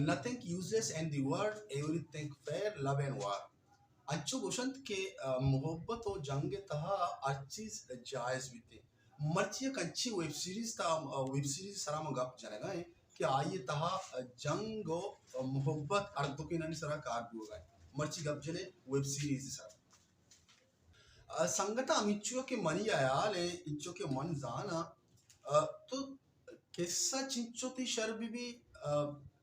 Nothing useless in the world, everything fair, love and war. انچو گوشنت کہ، آ، محبت و جنگ ءِ تہا ہر چیز جائز بیت۔ مرچی یک انچیں ویب سیریز تا، آ، ویب سیریز سرا ما گپ جنگا ہیں کہ آئی تہا جنگ و محبت ہر دو کینانی سرا کار بوگا ہے۔ مرچی گپ جنے ویب سیریز سرا۔ آ، سنگتاں، ہمینچو کہ منی حیال ہے، انچو کہ من زاناں، آ، تو قصہ چنچو تئی شر بہ بی، آ،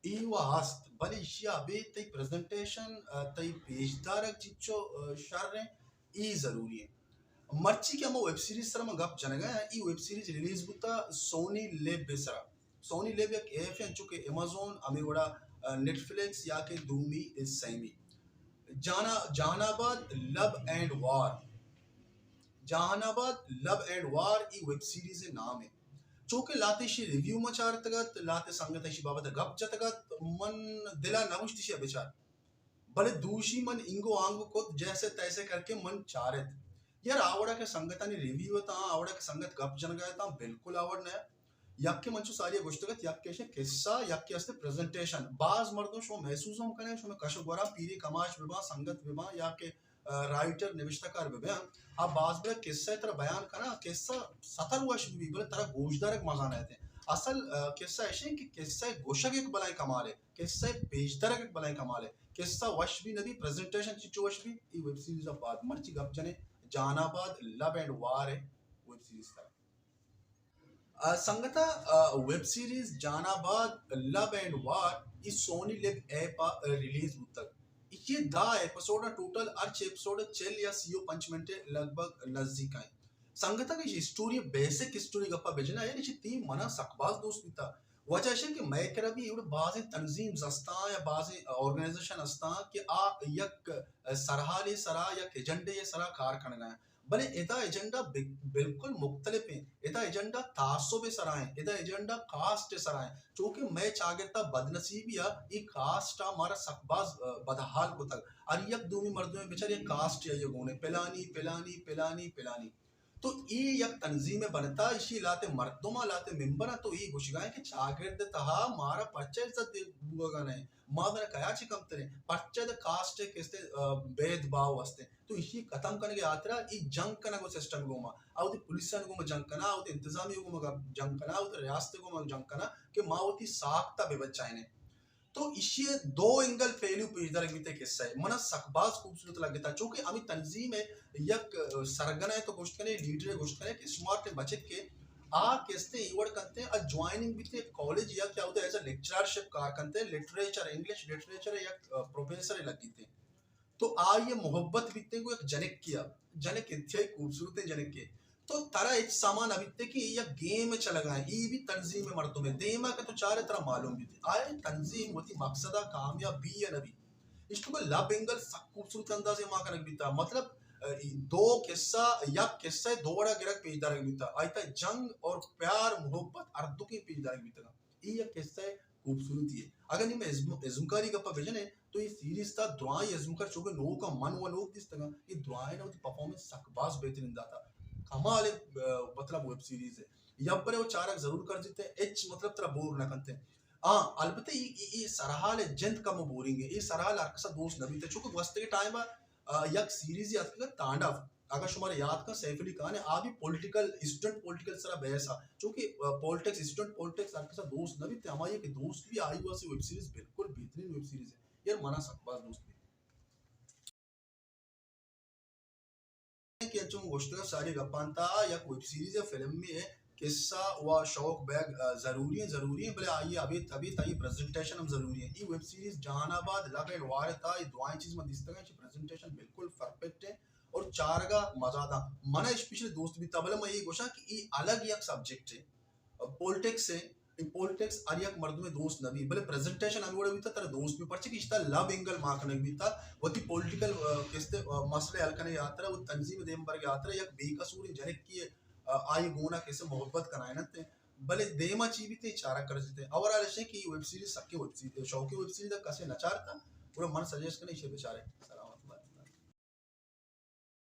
اے و ہست، بلے ایشی ءَ ابید تئی پریزنٹیشن، آ، تئی پیشدارگ چنچو، آ، شر ہیں، اے ضروری ہیں۔ مرچی کہ ہما ویب سیریز سر من گپ جنگا ہیں، اے ویب سیریز ریلیز بوتا سونی لیب سرا۔ سونی لیب یک ایپ ہیں، انچو کہ امازون، ہمیں وڑا، آ، نیٹ فلکس یا کہ دومی سیمی۔ جانا-، جہان آباد love and war. Jahanabad love and war ای ویب سیریز نام ہے۔ چونکہ لاتے شی ریویو ما چارتگت، لاتے سنگت شی بابت گپ جتگت، من دلا نوشتی شی بچار۔ بلے دوشی من انگو آنگو کت، جیسے تیسے کر کے من چارت۔ یار، آوڑا کہ سنگتانی ریویو تاں، آوڑا کہ سنگت گپ جنگا تاں، بالکل آوڑ نہ۔ یکے من چو ساری گوشتگت، یکے شے قصہ، یکے استے پریزنٹیشن۔ باز مردم شما محسوس ہم کنے، شما کش و گورا پیری کماش بباں، سنگت بباں، یا کہ، آ، رائٹر، نوشتہ کار ببیاں، آ باز بڑا قصہ ترا بیان کنا، قصہ ستر وش بی، بلے ترا گوشدارک مزہ نہ ایتے۔ اصل، آ، قصہ ایشیں کہ قصہ گوشگ ایک بلائیں کمال ہے، قصہ پیش درگ ایک بلائیں کمال ہے۔ قصہ وش بی نبی، پریزنٹیشن چچو وش بی، ای ویب سیریز بعد مرچی گپ جنے، جہان آباد لو اینڈ وار ہے ویب سیریز ترا۔ آ، سنگتاں، آ، web series Jahanabad love and war ای سونی لیب ایپ آ ریلیز بوتگ۔ ایشی دہ ایپیسوڈ آ، ٹوٹل ہرچ ایپیسوڈ چل یا سی و پنچ منٹ لگ بھگ نزدیک ہیں۔ سنگتاں، کہ ایشی اسٹوری، بیسک اسٹوری گپا بجنا ہے، ایشی تھی منا سک باز دوست بیتا۔ وجہ ایشی کہ مئے کرا بھی ایوڑے بازیں تنظیم ہستاں یا بازیں آرگنائزیشن ہستاں کہ آ یک سرحالے سرا، یک ایجنڈے سرا کار کنگا ہیں۔ بلے ادا ایجنڈا بل-، بالکل مختلف ہیں۔ ادا ایجنڈا تعصب سرا ہیں، ادا ایجنڈا کاسٹ سرا ہیں۔ چونکہ مئے چاگردا بدنصیبی آ، ای کاسٹ آ مارا سک باز، آ، بدحال کتگ۔ ہر یک دومی مردمے بچار یک کاسٹ آئی گونے، پلانی، پلانی، پلانی، پلانی۔ تو ای یک تنظیم بنتا، ایشی لاتے مردم آ، لاتے ممبر آ، تو ای گوشگا ہیں کہ چاگرد تہا مارا پرچہ عزت دے بوگا نہیں۔ ما در کیا چی کمتریں؟ پرچہ در کاسٹ کستے، آ، بید باو ہستے۔ تو ایشی ختم کنگے ہاترا ای جنگ کنگ و سسٹم گوما، آ وتی پولیسانی گوما جنگ کنا، آ وتی انتظامی گوما جنگ کنا، آ وتی ریاست گوما جنگ کنا کہ ما وتی ساخت بہ بچائینے۔ تو ایشی دو اینگل پہلو پیش دارگ بیتے قصہ ہے۔ منا سک باز خوبصورت لگتا، چونکہ ہمیں تنظیم ہے یک، آ، سرگنا ہے تو گوشت کنے، لیڈر ہے گوشت کنے کہ اسمارٹ ہے بچک کے آ کستے ایوڑ کنتے آ جوائننگ بیتے کالج یا کہ آ وتی ایز اے لیکچرر شپ کار کنتے، لٹریچر، انگلش لٹریچر ہے یک، آ، پروفیسر ہے لگیتے۔ تو آئی ء محبت بیتیں گوں یک جنکے ء، جنک انتہائی خوبصورتیں جنکے۔ تو ترا ہچ سما نہ بیتے کہ اے یک گیم ء چلگا ہے، اے بھی تنظیم ء مردم ہے، دیما کہ تو چارے ترا معلوم بیتے۔ آئے تنظیم وتی مقصد ء کامیاب بی یا نہ بی۔ اشتو کہ لب اینگل سک خوبصورت اندازے ما کنگ بیتا۔ مطلب، ا، دو قصہ، یک قصہ دو وڑا گرگ پیش دارگ بیتا۔ آئی تا جنگ اور پیار محبت ہر دو کے پیش دارگ بیتا۔ اے یک قصہ ء خوبصورتی ہے۔ اگر نی مئے ازم-، ازمکاری گپا بجنے تو اے سیریز تا درائیں ازمکار چونکہ نوکا من و نوک دیستگاں، اے درائیں وتی پرفارمنس سک باز بہترین داتا۔ کمال، آ، مطلب ویب سیریز ہے۔ یبرے و چارگ ضرور کرزیتے، ہچ مطلب ترا بور نہ کنتے۔ ہاں، البتہ اے، اے، اے سرحال ہے جند کم بورنگ ہے۔ اے سرحال ہر کسا دوست نہ بیتے، چونکہ گوستگے ٹائم آ، آ، یک سیریزے اتکگ تانڈو۔ اگاں شمارا یات کن سیف علی خان ء، آ بھی پولیٹیکل، اسٹوڈنٹ پولیٹیکل سرا بحث ء، چونکہ، آ، پولیٹکس، اسٹوڈنٹ پولیٹکس ہر کسا دوست نہ بیت، ہمائی کہ دوست بھی آئی واسطے ویب سیریز بالکل بہترین ویب سیریز ہے۔ یار منا سک باز دوست بیت۔ کہ انچو گوشتگ ساری گپان تا یک ویب سیریز ہے، فلم میں ہے، قصہ و شوق بیگ، آ، ضروری ہیں، ضروری ہیں، بلے آئی ابیت، ابیت آئی پریزنٹیشن ہم ضروری ہیں۔ یہ web series Jahanabad, love and وار تا، یہ دوائیں چیز من دیستگا، پریزنٹیشن بالکل پرفیکٹ ہے۔ اور چارگا مزہ دا۔ منا اسپیشلی دوست بیتا، بلے من اے گوشاں کہ اے الگ یک سبجیکٹ ہے، پولیٹکس ہے۔ اے پولیٹکس ہر یک مردمے دوست نہ بی، بلے پریزنٹیشن ہمے وڑا بیتا ترا دوست بی، پرچہ کہ اشتا لب اینگل ما کنگ بیتا، وتی پولیٹیکل، آ، کستے، آ، مسئلے حل کنگ ہاترا، وتی تنظیم دیم برگ ہاترا، یک بے قصوریں جنکی، آ، آئی گونا کسے محبت کنائینت، بلے دیما چی بیتے چارگ کرزیتے۔ اوورال اشیں کہ اے ویب سیریز سکیں ویب سیریز، شوقیں ویب سیریز کسے نہ چارتا، گڑا من سجیسٹ کناں ایشی بچارے۔ سلام۔